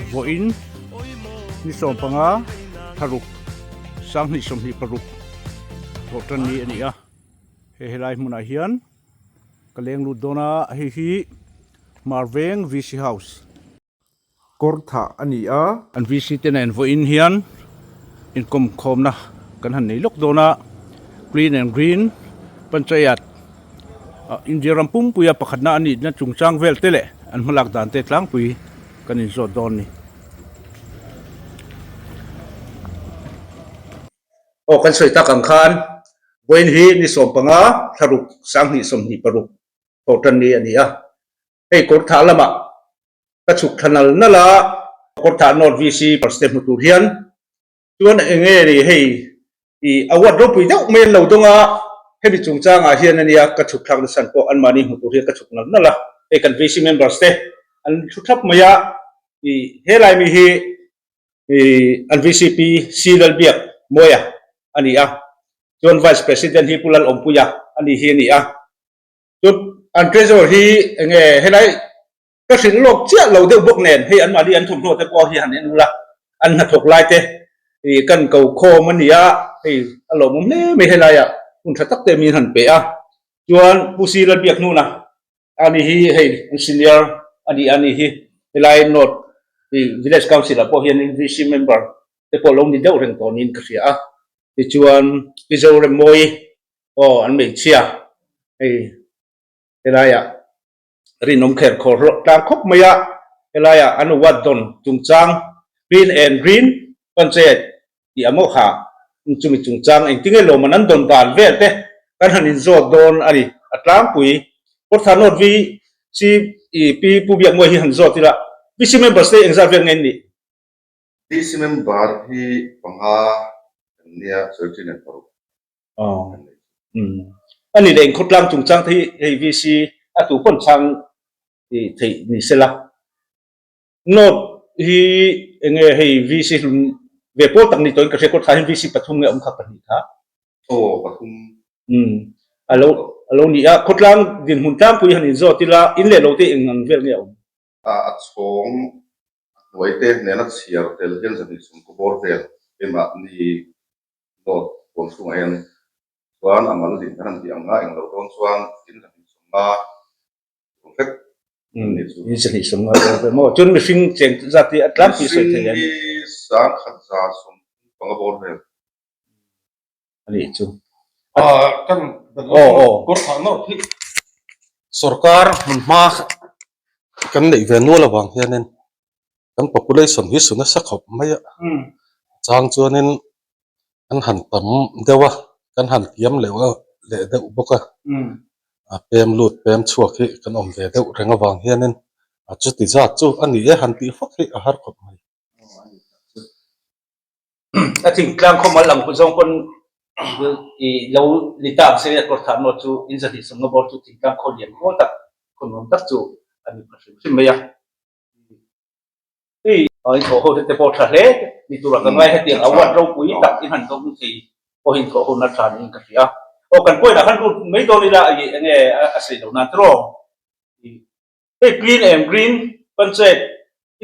Vawiin ni 15 thlaruk 2026 thawh tan ni a ni a, he helai hmunah hian ka leng lut dawn a, hei hi Marveng VC House. Kawr thah a ni a. An VC te nen vawiin hian inkawm khawmna kan han nei lawk dawn a, Clean and Green Panchayat India ram pumpuia pakhatna a nihna chungchang vel te leh an hmalak dan te tlangpui kan inzawt dawn a ni. Aw kan sawi tak ang khan vawiin hi ni 15 thlaruk 2026 thawh tan ni a ni a, hei kawr thah lamah ka chhuk thla nal nal a, Kawrthah North VC President hmu tur hian chuan eng nge ni hei i award ropui deuh mai an lo dawng a, hemi chungchangah hian ania ka chhuk thlak nasan pawh anmahni hmu tur hian ka chhuk nal nal a, hei kan VC members te an thu thlap mai a, i helai mi hi i an VCP C Lalbiak Mawia a ni a, chuan Vice President hi Pu Lalawmpuia a ni hi a ni a, chuan an Treasurer hi eng nge helai Ka hrilh lawk chiah lo deuh bawk nen hei anmahni an thawmhnaw te pawh hi han en ula, an hnathawk lai te ih kan ko khawm a nia, hei a lawmawm hle mai helaiah hun tha tak te min han pe a, chuan Pu Si Lalbiak hnuna ani hi hei an senior a ni a ni hi helai North ih Village Council ah pawh hianin VC member te pawh lo ni deuh reng tawh niin ka hria a, tichuan Pi Zoremmawi aw an hmeichhia hei helaiah. Rinawm kher khawr hlawh tlang khawp mai a, helaiah an award dawn chungchang Clean and Green Panchayat tih a maw kha chumi chungchang engtinge lawmman an dawn dan vel te kan han inzawt dawn a ni. A tlangpui Kawrthah North VC Pi Pu Biakmawi hi han zawt ila, VC members te engzat vel nge an nih? VC member hi panga an nia, sawi nen paruk. Aw umm a ni leh inkhawtlang chungchang te hi hei VC a tu pawn chhang tih theih ni sela note hi enge hei VC hlun ve pawl tak ni tawhin ka hria kawtthla hian VC pathum nge awm kha pahnih kha aw pathum umm a lo a lo ni a khawtlang dinhmun tlangpui han inzawt ila in leh lo te eng ang vel nge a awm a a chhawng a hnuai te nena chhiar tel hian zahnih sawmkaw bawr vel keimahni Dawt huam chhungah hian chuan a mal din kan han tih ang a, englo dawn chuan in 250 tur hlek an ni chu. In 250 tur hlek maw? Chuan mihring cheng zat hi a tlangpui sawi thei em? Mihring hi 1135 bawr vel. A nih chu. Kan kawr thah nawrh hi sorkar hmunhma kan neih ve nual avang hianin kan population hi su nasa khawp mai a chang chuanin kan han tam deuh a kan han kiam leh leh deuh bawk a a pem lut pem chhuak hi kan awm ve deuh reng avang hianin a chuti zat chu a ni e han tih fak hi a har khawp mai. A thingtlang khaw mal ang zawng pawn i lo ni ta ang se a kawr thah nawt chu in 250 bawr chu thingtlang khaw lian pawl tak khaw nuam tak chu a ni pha hrim hrim mai a. Hei in thawh ho te pawh tha hle ni turah ka ngai hetiang award ropui tak in han dawng thei pawh hi in thawh hona tha niin ka hria. Aw kan point ah khan lut mai dawn ila enge a sei lo nan tiraw. Hei clean and green panchayat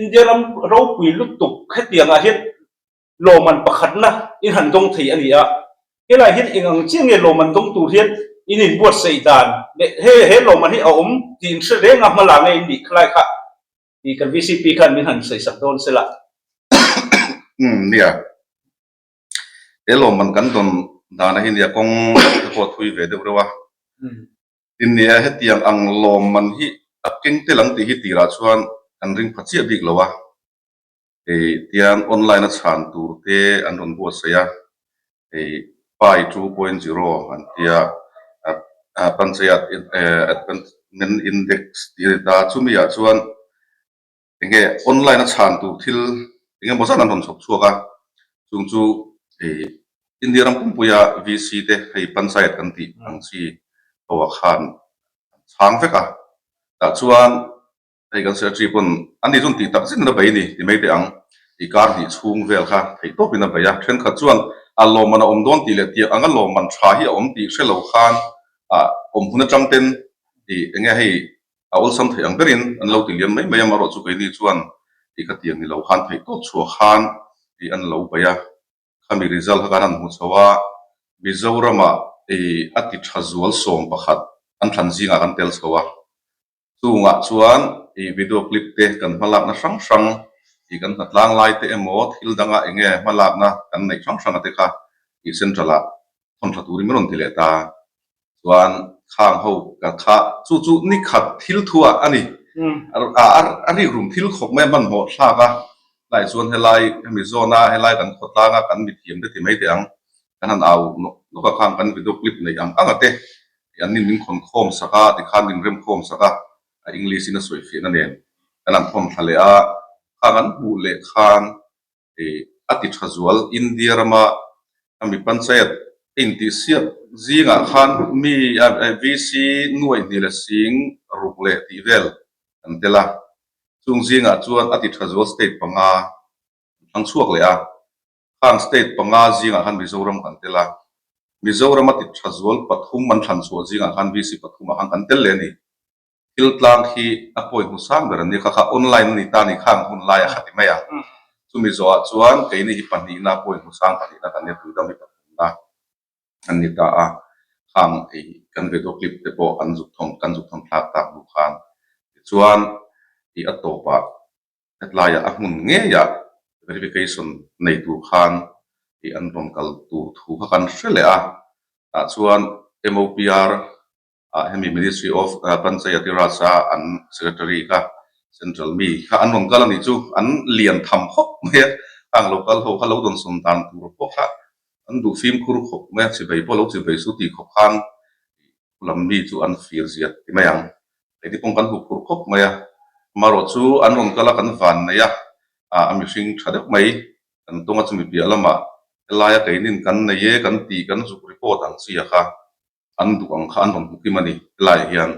India ram ropui lutuk hetiang ah hian lawmman pakhatna in han dawng thei a ni a. Helai hian eng ang chiah nge lawmman dawng tur hian in inbuatsaih dan leh he he lawmman hi a awm tih in hre reng a hma la nge in nih khalai kha tih kan VCP khan min han sawisak dawn se la. Umm nia. He lawmman kan dawn dana hi nia kawng te pawh a thui ve deuh reuh a. Tin nia hetiang ang lawmman hi a keng tel ang tih hi tirah chuan kan ring pha chiah bik lo a. Hei tiang online a chhan tur te an rawn buatsaih a, hei pi 2.0 an tia Panchayat Advancement Index tih a ni ta. Chumi ah chuan enge online a chhan tur thil eng emaw zat an rawn chhawp chhuak a, chung chu hei India ram pumpuia VC te hei Panchayat kan tih ang chi ho ah khan an chhang vek a, tah chuan Hei kan secretary pawn a ni chuan tih tak zet in a bei a ni ti mai teh ang. I kar hnih chhung vel kha theih tawp in a bei a. Thenkhat chuan a lawmman a awm dawn tih leh tiang anga lawmman tha hi a awm tih hre lo khan ah awm hun atang ten ih enge hei a awlsam theih ang berin an lo ti liam mai mai a amaherawhchu keini chuan tih kha tiang ni lo khan theih tawp chhuah khan ih an lo bei a. Khami result kha kan han hmu chho a, Mizoramah ih a ti tha zual 11 an thlan zingah kan tel chho a. Chungah chuan ih video clip te kan hmalakna hrang hrang ih kan hnatlang lai te emaw thil danga eng nge hmalakna kan neih hrang hrang a te kha ih central ah thawn tha turin min rawn ti leh ta. Chuan khang ho ka kha chu chu ni khat thil thu ah a ni. A rikrum thil khawp mai a hmanhmawh thlak a, tlai chuan helai hemi zawn a helai kan khawtlang a kan mithiam te ti mai teh ang kan han au nawk nawk a khang kan video clip neih ang ang a te An nin min khawn khawm sak a, tikhan min rem khawm sak a, a English in a sawi fiahna nen kan han thawn thla leh a, khang an hmuh leh khan ih a ti tha zual India rama a mi panchayat a intihsiak zingah khan mi VC nuaih hnih leh sing ruk leh tih vel an tel a, chung zingah chuan a ti tha zual state panga an thlang chhuak leh a. Khang state panga zingah khan Mizoram kan tel a, Mizorama ti tha zual pathum an thlan chhuah zingah khan VC pathumah khan kan tel leh a ni. Thil tlang khi a pawi hmu sang ber an ni kha kha online a ni ta ni khang hun laia kha ti mai a. Chumi zawhah chuan keini hi pahnihna pawi hmu sang pahnihna kan nia tuidang hi pathumna an ni ta a. Khang ei kan video clip te pawh an zuk thawn kan zuk thawn thlak tak hnu khan tichuan ih a tawpah Hetlaiah a hmun ngeiah verification nei tur khan ih an rawn kal tur thu kha kan hre leh a, tah chuan MOPR ah hemi Ministry of Panchayati Raj a an Secretary kha Central mi kha an rawn kal a nih chu an lian tham khawp mai a, khang lo kal ho kha lo dawnsawn dan tur pawh kha an duh fimkhur khawp mai a, chibai pawh lo chibai su tih khawp khan lam mi chu an fir zia ti mai ang. Engti pawng kan huphurh khawp mai a, amaherawh chu an rawn kal a kan van nei a, a mihring tha deuh mai kan tawng a chumi piah lamah helaia keinin kan nei e kan tih kan zuk report ang chi a kha an duh ang kha an rawn hmu kim a ni helaiah hian.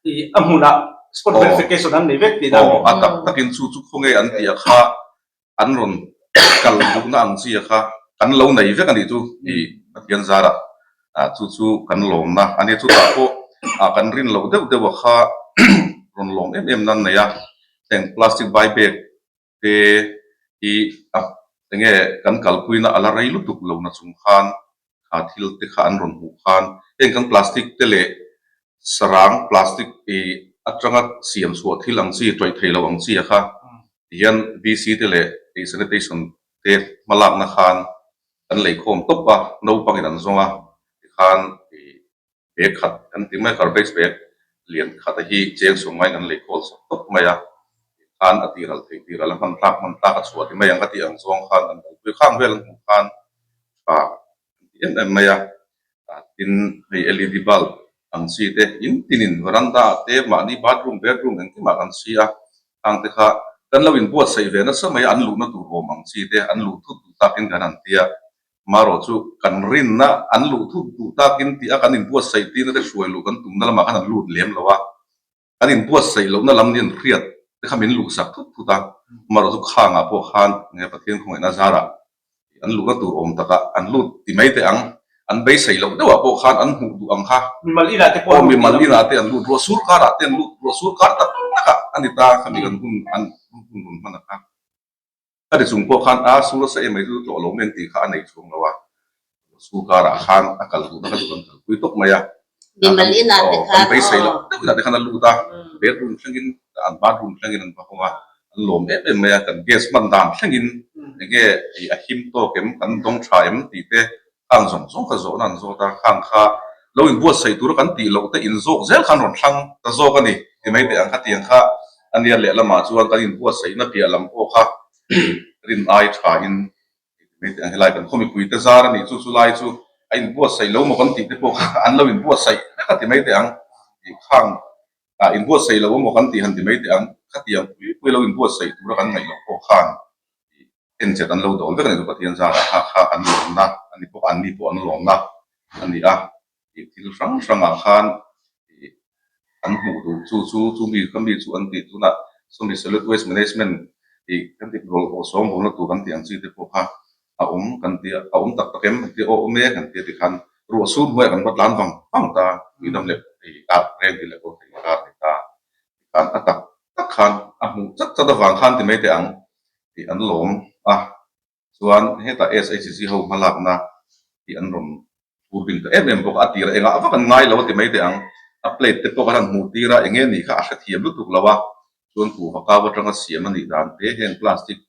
I a hmunah spot verification an nei vek tih dan. Aw a tak takin chu chu khawnge an tih a kha an rawn kal duhna ang chi a kha kan lo nei vek a nih chu tih Pathian zarah ah chu chu kan lawmna a nia. Chutah pawh ah kan rin loh deuh deuh a kha rawn lawm em em nan nei a, heng plastic bai bag te hi a enge kan kalpuina a la rei lutuk lo na chung khan kha thil te kha an rawn hmuh khan heng kan plastic te leh sarang plastic ih atanga siam chhuah thil ang chi tawih thei lo ang chi a kha Tihian VC te leh ih sanitation te hmalakna khan kan lei khawm tawp a, naupangin an zawng a, tikhan ih bag khat kan ti mai a, garbage bag lian khat a hi cheng sawm ngaiin kan lei khawl sak tawp mai a, tikhan a tih ral theih tih ral a hman tlak hman tlak a chhuah ti mai ang ka tih ang zawng khan an kalpui khang vel an hmuh khan tha an ti em em mai a, tin hei led bulb ang chi te in tinin veranda ah te mahni bathroom bedroom engkim ah kan chhi a, khang te kha kan lo inbuatsaih ve nasa mai a, an luhna tur awm ang chi te an luh thut duh takin kan han ti a, marawh chu kan rinna an luh thut duh takin tih a kan inbuatsaih tina te hruai luh kan tumna lamah khan an lut lem lo a. Kan inbuatsaih lohna lam ni an hriat te kha min luhsak thut thut a, amaherawh chu khangah pawh khan nge Pathian khawngaihna zarah an luhna tur awm takah an lut ti mai teh ang, an beisei loh deuhah pawh khan an hmuh duh ang kha. Mimal inah te pawh an lut Mimal inah te an lut, ruah sur karah te an lut, ruah sur kar tak takah a ni ta khami kan hun an hun rawn hman a kha. Ka ti chung pawh khan a sur a sa em mai chu tlawh lo men tih kha a nei chhung lo a. School karah khan a kal duhna kha chu kan kalpui tawp mai a. Mimal inah te khan Kan beisei loh deuh inah te khan a lut a, bedroom thlengin an bathroom thlengin an va hawng a, an lawm em em mai a, kan gas hman dan thlengin enge a him tawk em, kan dawng tha em tih te khang zawng zawng kha zawhna an zawt a, khang kha lo inbuatsaih tura kan tih loh te inzawk zel khan rawn thlang ta zawk a ni ti mai teh ang kha tiang kha a nia lehlamah chuan kan inbuatsaihna piah lam pawh kha rin ai thain Helai kan khaw mipui te zar a nih chu chu lai chu a inbuatsaih lo maw kan tih te pawh kha an lo inbuatsaih vek a ti mai teh ang tih khang ah inbuatsaih lo emaw kan tih han ti mai teh ang khatiang pui pui lo inbuatsaih tura kan ngaih loh pawh khan enchet an lo dawl vek a ni chu Pathian zarah kha kha kan lawmna a ni bawk a an ni pawh an lawmna a ni a tih thil hrang hrangah khan ih an hmuh duh chu chu chu mi ka mi chu an tih tunah sawmi solid waste management tih kan tih bawlhhlawh sawng bawlna tur kan tih ang chi te pawh kha a awm kan ti a a awm tak tak em kan ti a aw awm e kan ti a tikhan ruah sur hnuaiah kan va tlan vang vang ta tuidam leh ei ah reng ti leh pawh thei kar ni ta tikhan a tak tak khan a hmuh chat chat avang khan ti mai teh ang tih an lawm a. Chuan hetah SHG ho hmalakna hi an rawn phur bing ta em em bawk a, a tir engah vak an ngai lo a ti mai teh ang. A plate te pawh kha an hmuh tir a, eng nge nih kha a hrethiam lutuk lo a, chuan kuhva kau atanga siam a nih dan te, heng plastic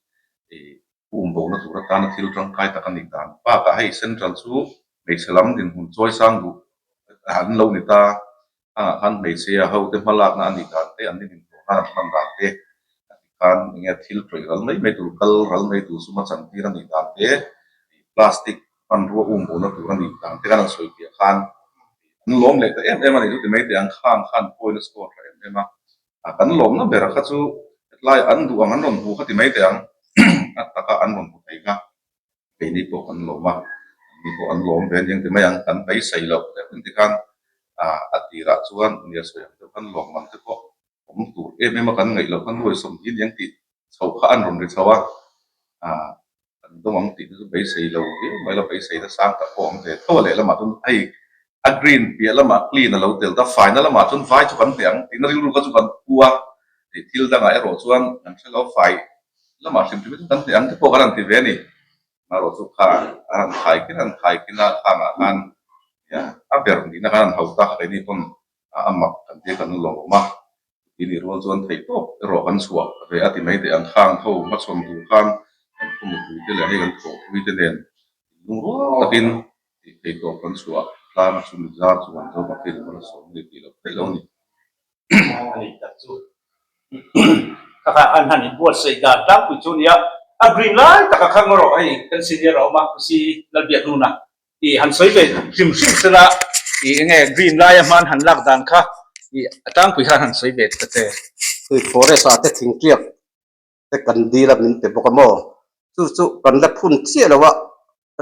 um bawkna tur atana thil tangkai tak a nih dan bakah hei central chu hmeichhe lam dinhmun chawi sang duh an lo ni ta. Hangah khan hmeichhia hote hmalakna a nih dan te, an nin inhlawh nan an hman dan te, a ti khan enge thil tawih ral mai mai tur, kal ral mai tur suma chantir a nih dan te, plastic hmanrua um bawhna tur a nih dan te khan an sawi piah khan an lawm leh ta em em a ni chu ti mai teh ang khang khan point a score tha em em a, kan lawmna ber kha chu hetlai an duh ang an rawn hmu kha ti mai teh ang a taka an rawn hmu thei kha. Keini pawh kan lawm a, anni pawh an lawm ve a niang ti mai ang, kan beisei loh deuh ang ti khan a tirah chuan nia sawi ang deuh khan lawm man te pawh awm tur em em a kan ngaih loh khan nuai sawmhnih niang tih chho kha an rawn ri chho a, kan dawng ang tih te chu beisei lo viau mai la, beisei na sang tak pawh awm ve tho a lehlamah chuan hei a green piah lamah clean a lo tel ta, faina lamah chuan vai chu kan hneh ang tihna rilru kha chu kan pu a, thil dangah erawh chuan kan hre lo fai Lamah hrim hrim hi chu kan hneh ang te pawh kan han ti ve a ni. Marawh chu kha a han khai khin a han khai khin a, khangah khan a ber nihna khan an hau ta keini pawn a mak kan tia kan lawm a. Chuti nih rual chuan theih tawp erawh kan chhuah ve a ti mai teh ang. Khang ho hmachhawn tur khan kan khaw mipui te leh hei kan thawhpui te nen lungrual takin tih theih tawp kan chhuah tlang a chumi zar chuan Zopa phei lam a la sawm a ni tih loh theih lo a ni. A nih tak chu. Kha kha an han inbuatsaih dan tlangpui chu nia, a green lai taka kha ngarawh hei kan senior a awm a, Khusi Lalbiaknuna tih han sawi ve hrim hrim sela ih enge green laia hman han lak dan kha ih a tlangpui khan han sawi ve ta che. Hei forest ah te thingtiak te kan dil a min pe bawk a maw? Chu chu kan la phun chiah lo a,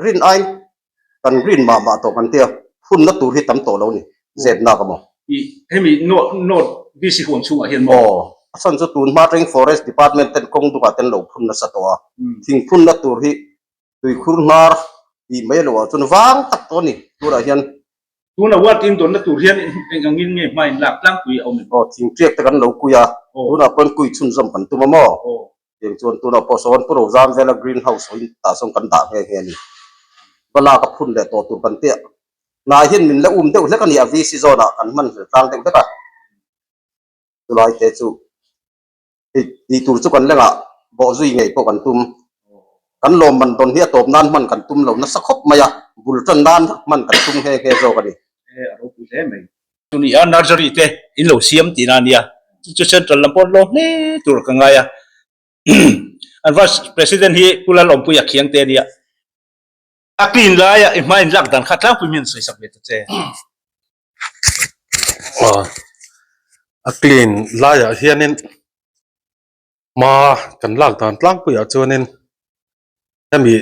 rin aiin kan rin mah mah tawh kan tia, phunna tur hi tam tawh lo ni, zep nak a maw? Ih, hemi North North VC huam chhungah hian maw? Aw, a chhan chu tun hma atangin Forest Department ten kawng dukah ten lo phun nasa tawh a, thing phunna tur hi tuikhur hnar tih mai lo ah chuan vang tak tawh a ni, tunah hian Tuna ward in dawnna tur hian eng angin nge hma in lak tlangpui a awm em? Aw, thingtiak te kan lo kui a, tunah pawn kui chhunzawm kan tum a maw? Tiang chuan tunah pawh sawn Pu Rozam vela green house awin tah sawn kan dah nghe nghe a ni. Va lak a phun leh tawh tur kan tia. Hnai hian min la um deuh hlek a ni a, VC zone ah kan hman hlel tlang deuh hlek a. Chulai te chu Hei tih tur chu kan lengah bawh zui ngei pawh kan tum. Kan lawmman dawn hi a tawp nan hman kan tum lo nasa khawp mai a, bul tan nan hman kan tum nghe nghe zawk a ni. E a ropui hle mai. Chuni a nursery te in lo siam tihna a nia, chu chu central lam pawh lawm hle tur ka ngai a. An vice president hi Pu Lalawmpuia Khiangte a nia. A clean laia i hma in lak dan kha tlangpui mian sawi sak ve ta che. A clean laiah hianin hma kan lak dan tlangpuiah chuanin hemi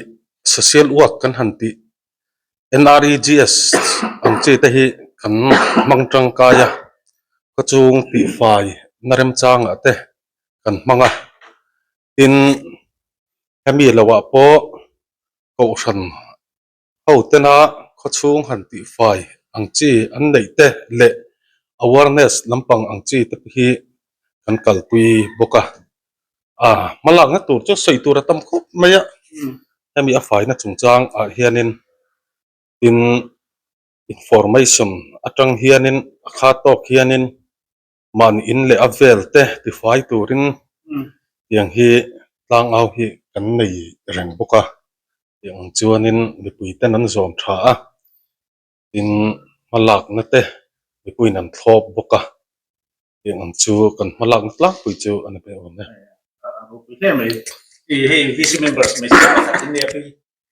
social work kan han tih N_R_E_G_S ang chi te hi kan hmang tangkai a khawchhung tihfai na remchangah te kan hmang a tin hemi lohah pawh kohhran. Ho tena khawchhung han tihfai ang chi an neih te leh awareness lampang ang chi te hi kan kalpui bawk a. A hmalakna tur chu sawi tur a tam khawp mai a, hemi a faina chungchang ah hianin. Tin, information atang hianin a kha tawk hianin mahni in leh a vel te tifai turin tiang hi tlangau hi kan nei reng bawk a. Tiang ang chuanin mipui ten an zawm tha a, tin hmalakna te mipuiin an thlawp bawk a. Tiang ang chu kan hmalakna tlangpui chu a ni ber awm e. A ropui hle mai. I hei VC members hmeichhia pakhat in nia pi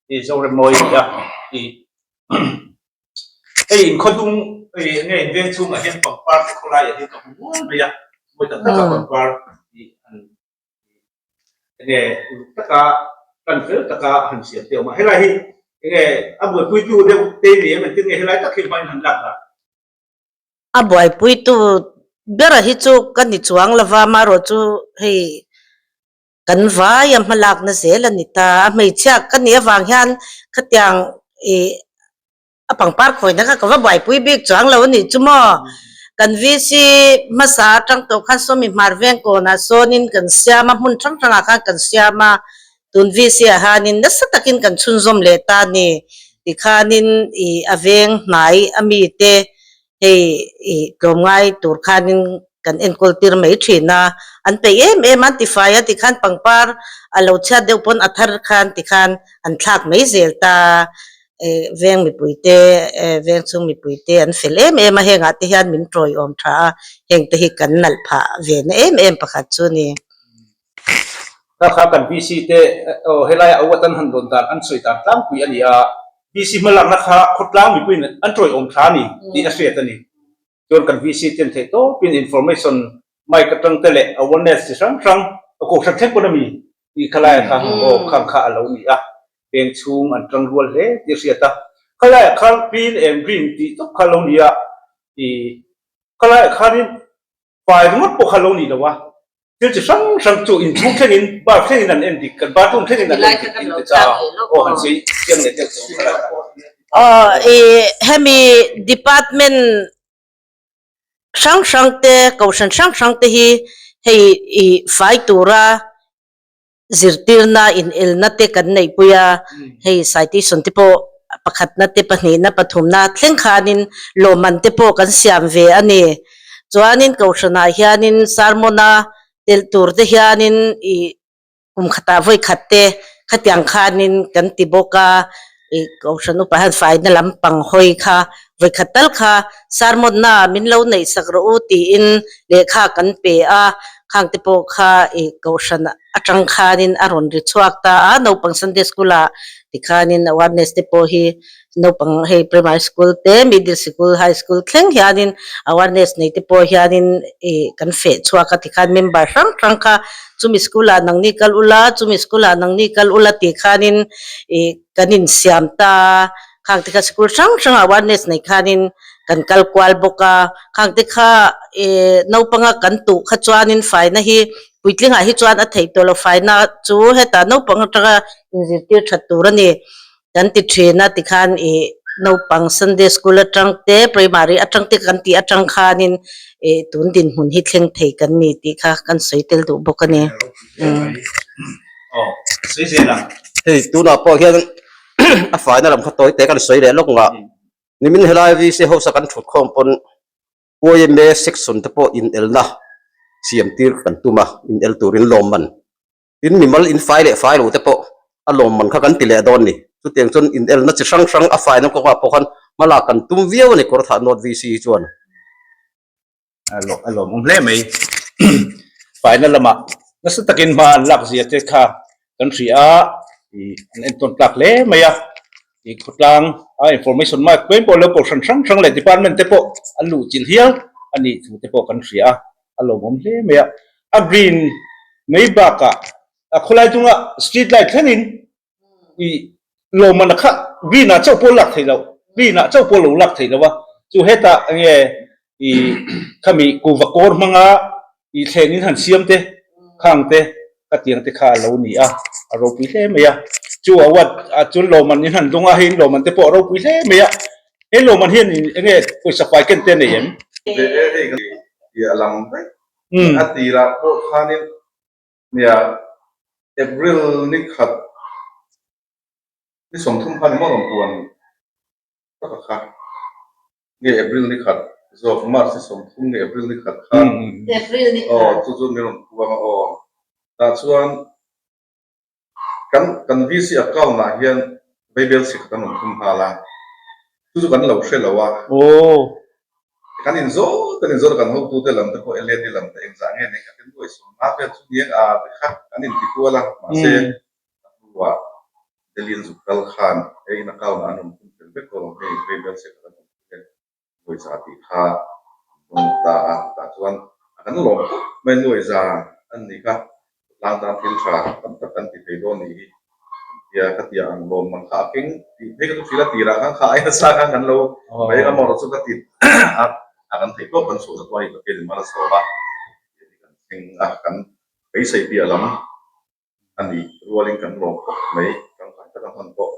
i Zoremmawi a ni a. I hei inkhawdung i nge inveng chhungah hian pangpar te khawlaiah hian ka hmu mual mai a. Mawi tak taka pangpar i an enge uluk taka tan fel taka han siam te a awm a. Helai hi enge a buaipuitu deuh te ni em engtin nge helai tak hi hmain han lak dan? A buaipuitu bera hi chu ka ni chuang lova, amaherawhchu hei kan vai a hmalakna zel a ni ta. A hmeichhia ka nih avang hian khatiang ih a pangpar khawina kha ka va buaipui bik chuang lo a nih chu maw. Kan VC hmasa atang tawh khan sawmi hmar veng kawnah sawnin kan siam a, hmun hrang hrangah khan kan siam a, tun VC ah hianin nasa takin kan chhunzawm leh ta a ni. Tikhanin ih a veng hnai a mite hei ih tlawmngai tur khanin kan enkawl tir mai thin a, an peih em em a, an tifai a tikhan pangpar a lo chhiat deuh pawn a thar khan tikhan an thlak mai zel ta eh veng mipui te eh veng chhung mipui te an fel em em a, hengah te hian min tawiawm tha a, heng te hi kan nalh phah ve na em em pakhat chu a ni. Kha kha kan VC te aw helai a uat an han dawn dan an sawi dan tlangpui a ni a, VC hmalakna kha khawtlang mipuiin an tawiawm tha a ni tih a hriat a ni. Chuan kan VC ten theih tawpin information mic atang te leh awareness chi hrang hrang a kohhran thleng pawn a mi tih khalai kha aw khang kha a lo ni a, peng chhung an tang rual hle tih a hriat a. Khalai ah khan clean and green tih tawp kha a lo ni a, ih khalai ah khanin fai ringawt pawh kha a lo ni lo a, thil chi hrang hrang chu inchhung thlengin bar thlengin an en dik kan bathroom thlengin an en dik tih te cha aw han sawi chiang leh deuh chu khalai ah. Aw ih hemi department hrang hrang te kohhran hrang hrang te hi hei ih fai tura zirtirna inelna te kan neihpui a, hei citation te pawh pakhatna te pahnihna pathumna thleng khanin lawmman te pawh kan siam ve a ni. Chuanin kohhranah hianin sermon-a telh tur te hianin ih kum khatah vawi khat te khatiang khanin kan ti bawk a, ih kohhran upa hian faina lampang hawi kha vawi khat tal kha sermon-na min lo neih sak rawh u tiin lehkha kan pe a, khang te pawh kha ih kohhran atang khanin a rawn ri chhuak ta a, naupang Sunday school ah tikhanin awareness te pawh hi naupang hei primary school te middle sikul high school thleng hianin awareness nei te pawh hianin ih kan feh chhuak a tikhan member hrang hrang kha chumi school ah nangni kal ula chumi school ah nangni kal ula tih khanin ih kan insiam ta a. Khang te kha sikul hrang hrang awareness nei khanin kan kal kual bawk a, khang te kha eh naupanga kan tuh kha chuanin faina hi puitlingah hi chuan a theih tawh lo, faina chu hetah naupang atanga inzirtir that tur a ni kan ti thin a tikhan ih naupang Sunday school atang te primary atang te kan tih atang khanin eh tun dinhmun hi thleng thei kan ni tih kha kan sawi tel duh bawk a ni. Hei tunah pawh hian a faina lam kha tawi te kan sawi leh lawk ngah. Nimin helai VC house a kan thut khawm pawn YMA section te pawh inelna siam tir kan tum a, inel turin lawmman. Tin mimal in fai leh fai lo te pawh a lawmman kha kan ti leh dawn ni. Chutiang chuan inelna chi hrang hrang a faina kawngah pawh khan hmalak kan tum viau a ni Kawrthah North VC hi chuan. A lawmawm hle mai. Faina lamah nasa takin hma an lak zia te kha kan hria a, ih an entawn tlak hle mai a. Ih khawtlang a information mark pawhin pawh lo kohhran hrang hrang leh department te pawh an luh chilh hial a nih thu te pawh kan hria a, a lawmawm hle mai a. A green mai bakah a khawlai chunga street light thlengin ih lawmman a kha green ah chauh pawh lak theih loh green ah chauh pawh lo lak theih loh a chu hetah enge ih khami kuhva kawr hmanga ih thleng in han siam te khang te ka tiang te kha a lo ni a a ropui hle mai a chu a what ah chuan lawmman in han dawng a hei lawmman te pawh a ropui hle mai a he lawmman hian enge pawisa fai ken te a nei em? Ve e hei kan tih a lang daih a tirah pawh khanin Nia, April ni khat ni 30 khan emaw rawn puan. taka kha nge April ni khat zawk March ni 30 nge April ni khat khan April ni khat aw chu chu min rawn puang a aw tah chuan kan kan VC account ah hian Bible chhe khat an rawn thum nghal a chu chu kan lo hre lo a aw kan inzawt kan inzawt a kan hotute lam te pawh LAD lam te engzah nge nei khat in nuai sawmna vel chu ni a ti kha kan inti kual a mahse a hnuah Delhi an zuk kal khan hei in account ah an rawn thum fel vek tawh ang hei Bible chhe khat an rawn thum e nuai za tih kha an rawn ta a tah chuan a kan lawm khawp mai nuai za an ni kha tlang tan thil tha tam tak kan ti thei dawn nih hi kan tia ka tia ang lawm man kha a keng tih phei ka chu thil a tirah khan kha ai nasa khan kan lo mai a mawrh chu ka ti a a kan theih tawp kan chhuah na pawh a ni pathian in mal a sawm a kan thleng a kan beisei piah lam a nih rualin kan lawm khawp mai tangkai taka hman pawh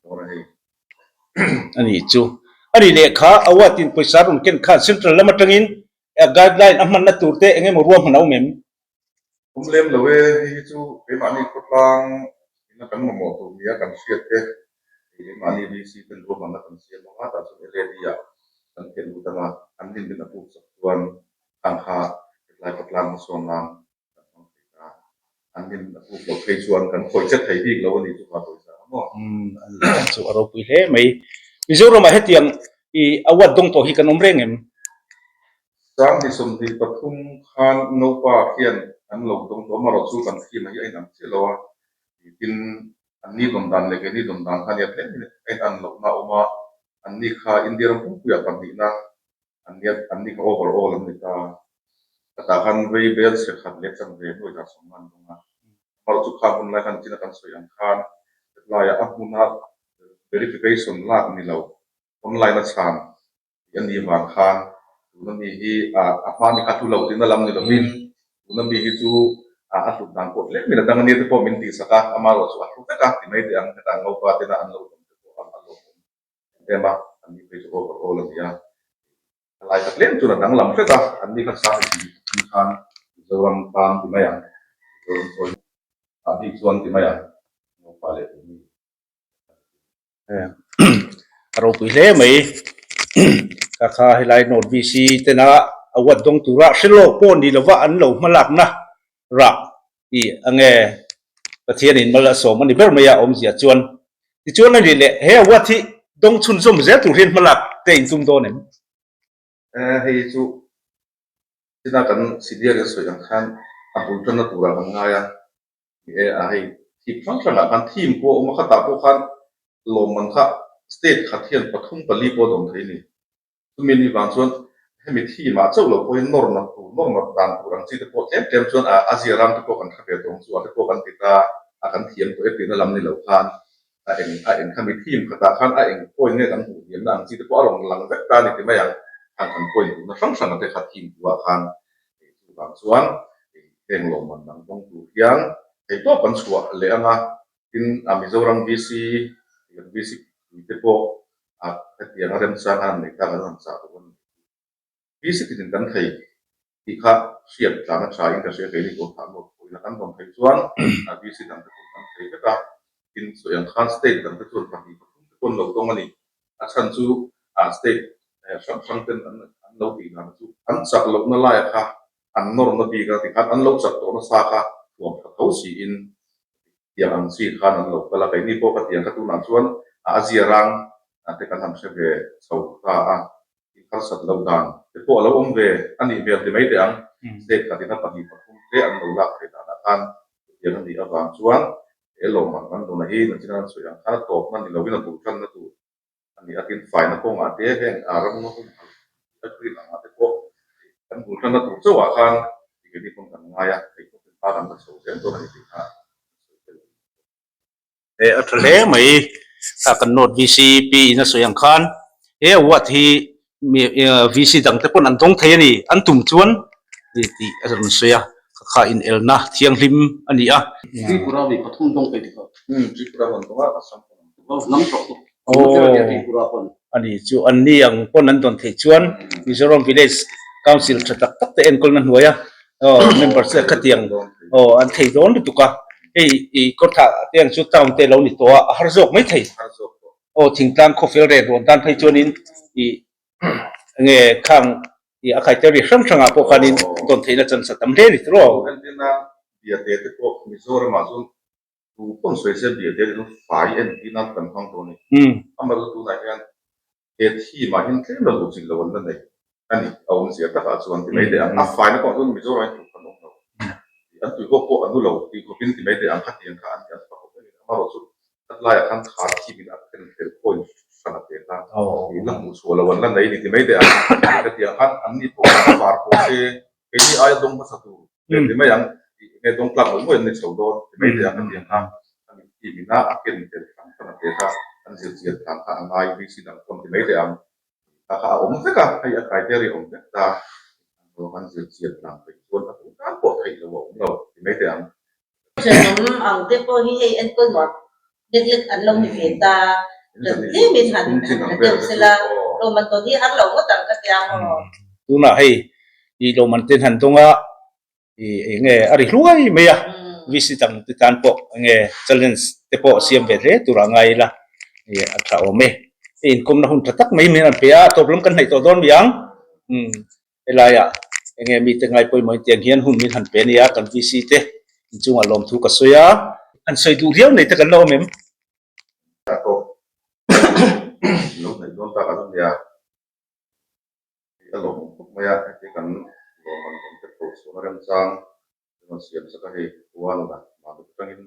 dawn a hei. A nih chu. A nih lehkha award in pawisa rawn ken khan central lam atangin guideline a hmanna tur te eng emaw ruahman a awm em? Awm lem lo e, hei hi chu keimahni khawtlang ina kan mamawh tur nia kan hriat te, hei keimahni VC ten ruahmanna kan siam ang a, tah chuan LAD ah kan theh lut ang a, an rin min approve chak chuan khang kha hetlai khawtlang hmasawn nan kan hmang thei ta. An min approve loh phei chuan kan khawi chet thei bik lo a ni chu kha pawisa a maw? Umm a ni ang chu a ropui hle mai. Mizoramah hetiang i award dawng tawh hi kan awm reng em? 2023 khan Ngopa khian an lo dawng tawh amarawh chu kan theme hi a inang chiah lo a, tin an ni dawn dan leh keini dawn dan kha nia tlem in a inan lohna a awm a, an ni kha India ram pumpuiah pahnihna an nia an ni kha overall an ni ta. Khatah khan vei bel chhe khat leh chanve nuai zah sawm an dawng a, amarawh chu kha hun lai khan chin a kan sawi ang khan hetlaiah a hmuna verification lak ni lo online a chhan tih a nih vang khan tuna mi hi a hma mi kha thu lo tihna lam ni lovin tuna mi hi chu a hlut dan pawh tlem in a dang a nia te pawh min tihsak a, amarawh chu a hlu vek a ti mai teh ang hetah Ngopa tena an lo dawm te pawh a lawmawm em a, an ni phei chu overall a ni a. A lai tak lem chuan a danglam hret a, an ni kha sang tih hi khan Mizoram tan ti mai ang, Mizoram chawi ah bik chuan ti mai ang, Ngopa leh Tumi. A ropui hle mai. Ka kha helai North VC tena award dawng tura hre lawk pawh ni lova an lo hmalakna rah tih ange Pathianin mal a sawm a ni ber mai a awmzia chuan. Tichuan a nih leh he award hi dawng chhunzawm zel tur hian hmalak te intum dawn em? Hei chu china kan senior in sawi ang khan a bul tanna turah kan ngai a. Ni e, a hei thim hrang hrangah khan thim pawh a awm a, khatah pawh khan lawmman kha state khat hian pathum pali pawh a dawm thei a ni. Chumi ni vang chuan hemi thimah chauh lo pawhin nawr nat tur, nawr nat dan tur ang chi te pawh tlem tlem chuan a a zia ram te pawh kan hre ve tawh ang chu a te pawh kan ti ta a, kan thiam tawh e tihna lam ni lo khan a eng a eng khami thim khatah khan a eng point nge kan hmuh hniamna ang chi te pawh a rawn lang vek ta a ni ti mai ang, khang kan point duhna hrang hrang te kha thim tuah khan Chuvang chuan heng lawmman dang dawng tur hian theihtawp an chhuah leh ang a, tin a Mizoram VC kan VC pui te pawh a hetiang a remchang a an nei tak an rawn chah duh a ni. VC tinin kan thei tih kha hriat tlan a tha in ka hria keini pawh thah nawt pawhin a kan dawn theih chuan a VC dang te pawh kan thei vek a, tin sawi ang khan state dang te chuan pahnih pathum te pawh an lo dawng a ni. A chhan chu state hrang hrang ten an an lo tih dan chu an chak lohna laia kha an nawrna bik a tikhan an lo chak tawh nasa kha thuam tha tho siin tiang ang chi khan an lo kal a, keini pawh ka tiang kha tunah chuan a zia rang te kan han hre ve chho ta a, in harsat loh dan te pawh a lo awm ve a nih hmel ti mai teh ang, state khatin a pahnih pathum te an lo lak theih danah khan chutiang a nih avang chuan he lawmman kan dawna hi nachin an sawi ang khan a tawpna ni lovin a bul tanna tur a ni a, tin faina kawngah te heng ram ngaw hum a green angah te pawh kan bul tanna tur chauhah khan keini pawn kan ngai a, hei pawh pa kan la chho zel dawn a ni tih kha an sawi tel a ni. He a tha hle mai a kan note VCP in a sawi ang khan he award hi mi VC dang te pawn an dawng thei a ni an tum chuan tih a rawn sawi a kha kha inelna thianghlim a ni a. Tripura mi pathum dawng thei dik lo. Tripura pawn dawng a Assam pawn an dawng. Hnam tawh chu Tripura pawn. A ni chu an ni ang pawn an dawn theih chuan Mizoram Village Council tha tak tak te enkawlna hnuaia members te khatiang aw an thei dawn lutuk a, hei i kawrthah te ang chu town te lo ni tawh a, a har zawk mai thei. Aw thingtlang khawfel reh ruan tan phei chuanin ih enge khang ih a criteria hrang hrangah pawh khanin dawn theihna chance a tam hle a ni tiraw. Aw entirna biate te pawh Mizoramah chuan tu pawn sawi se biate te chu fai entirna kan hmang tawh a ni. Amaherawhchu tunah hian he theme ah hian tlem la luh chilh lo an la nei a ni. A awmzia takah chuan ti mai teh ang. A faina pawh chuan Mizoram ah hian tluk an awm lo. An tui pawh pawh a nu lo tih khawpin ti mai teh ang khatiang kha an ti an fak khawp mai. Amaherawhchu khatlaiah khan kha theme in a then fel point hran a pe kha ih la hmuh chhuah lo an la nei a ni ti mai teh ang. Khatiang khan an ni pawh khan a var pawh se keini aia dawng hmasa tur leh ti mai ang ih nge dawng tlak lo mawi an ni chho dawn ti mai teh ang khatiang kha an theme in a a ken fel hran hran a pe kha an zirchian tlan kha a ngai VC dang pawn ti mai teh ang. Kha kha a awm vek a, hei a criteria awm vek ta, an zirchian tlan peih chuan a tu tan pawh theih lo a awm lo ti mai teh ang. Thenawm ang te pawh hi hei enkawl nuam lek lek an lo ni ve ta, ran tlemin han han la deuh sela, lawmman tawn hi har lo ngawt ang ka tia maw? Tunah hei i lawmman ten han dawng a, i eng nge a ri hluai mai a, VC dang te tan pawh eng nge challenge te pawh siam ve hle tur a ngai ila i a tha awm e. Hei inkawmna hun tha tak mai min rawn pe a, tawp lam kan hnaih tawh dawn mi ang. Umm Helaiah enge mite ngai pawimawh in tiang hian hun min han pe ania kan VC te inchungah lawmthu ka sawi a. Han sawi duh viau nei te kan la awm em? A tawp lo hnaih dawn tak an nia. Hei a lawmawm khawp mai a, heti kan lawm an awm te pawh chuan a remchang rawn siam sak a hei khuan la mahni atangin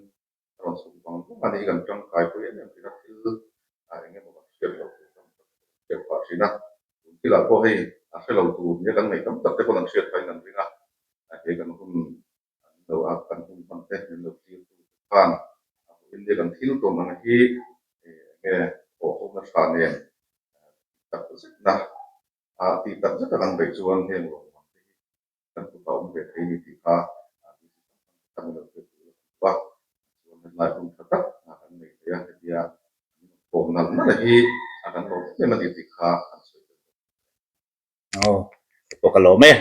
a rawn chhuk vang vang a ni kan tangkai pawh em em thin a thil ah eng emaw kan hriat loh tur tam tak kan hriat phah thin a tun thilah pawh hei a hre lo tur nia kan ngaih tam tak te pawn an hriat phah in an ring a he kan hun an lo a kan hun hman te min lo thlir tu te khan a vawiin nia kan thil tawn ang hi enge thawh ho na tha nen tih tak zet na ah tih tak zet a kan beih chuan heng lawmman te hi kan kutah awm ve thei a ni tih kha kan lo hriat duh lo a, chuan hetlai hun tha tak kan nei thei a, hetia an kawm nalh nalh hi a kan lawm em em a ni tih kha an sawi tel bawk. Aw, ka pawh ka lawm e.